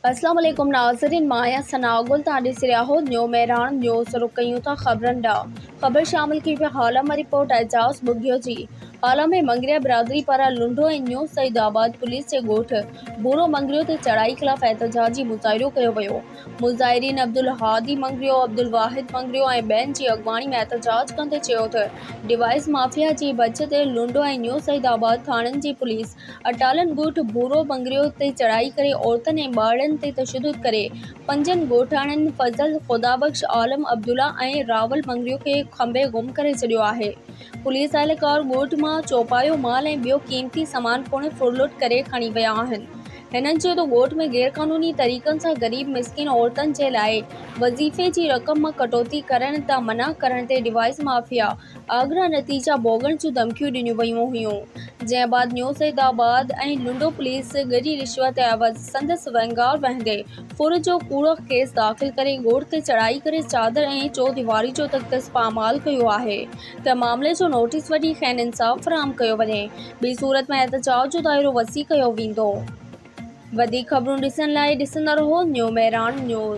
اسلام عليڪم ناظرين مان آهيان ثناء گل توهان ڏسي رهيا آهو نيو مهراڻ نيوز رخ ڪيون ٿا خبرن ڏانهن خبر شامل ڪئي پيا هالا مان رپورٽ اعجاز ٻگهيو جي هالا ۾ مڱريا برادري پاران لنڊو ۽ نيو سعيد آباد پوليس جي ڳوٺ ڀورو مڱريو تي چڙهائي خلاف احتجاجي مظاهرو ڪيو ويو مظاهرين عبدالهادي مڱريو، عبدالواحد مڱريو ۽ ٻين جي اڳواڻي ۾ احتجاج ڪندي چيو ته ڊوائيس مافيا جي بڇ تي لنڊو ۽ نيو سعيد آباد ٿاڻن جي پوليس اٽالن ڳوٺ ڀورو مڱريو تي چڙهائي ڪري عورتن ۽ ٻارڙن تي تشدد ڪري پنجن ڳوٺاڻن فضل، خدابخش، عالم، عبدالله ۽ راول مڱريو کي کنڀي گم ڪري ڇڏيو آهي. پوليس اهلڪار ڳوٺ مان چوپايو مال ۽ ٻيو قيمتي سامان پڻ ڦرلٽ ڪري کڻي ويا آهن. هنن چيو ته ڳوٺ ۾ غيرقانوني طريقن سان غريب مسڪين عورتن جي لاء وظيفي جي رقم مان ڪٽوتي ڪرڻ تان منع ڪرڻ تي ڊوائيس مافيا آگرا نتيجا ڀوڳڻ جون ڌمڪيون ڏنيون ويون هيون جنهن بعد نيو سيد آباد ۽ لنڊو پوليس ڳري رشوت عيوض سندس ونگار وهندي ڦر جو ڪوڙو ڪيس داخل ڪري ڳوٺ تي چڙهائي ڪري چادر ۽ چوديواري جو تخت پامال ڪيو آهي ته معاملي جو نوٽيس وٺي کين انصاف فراهم ڪيو وڃي ٻي صورت ۾ احتجاج جو دائرو وسيع ڪيو ويندو. وڌيڪ خبرون ڏسڻ لاء ڏسندا رهو نيو مهراڻ نيوز.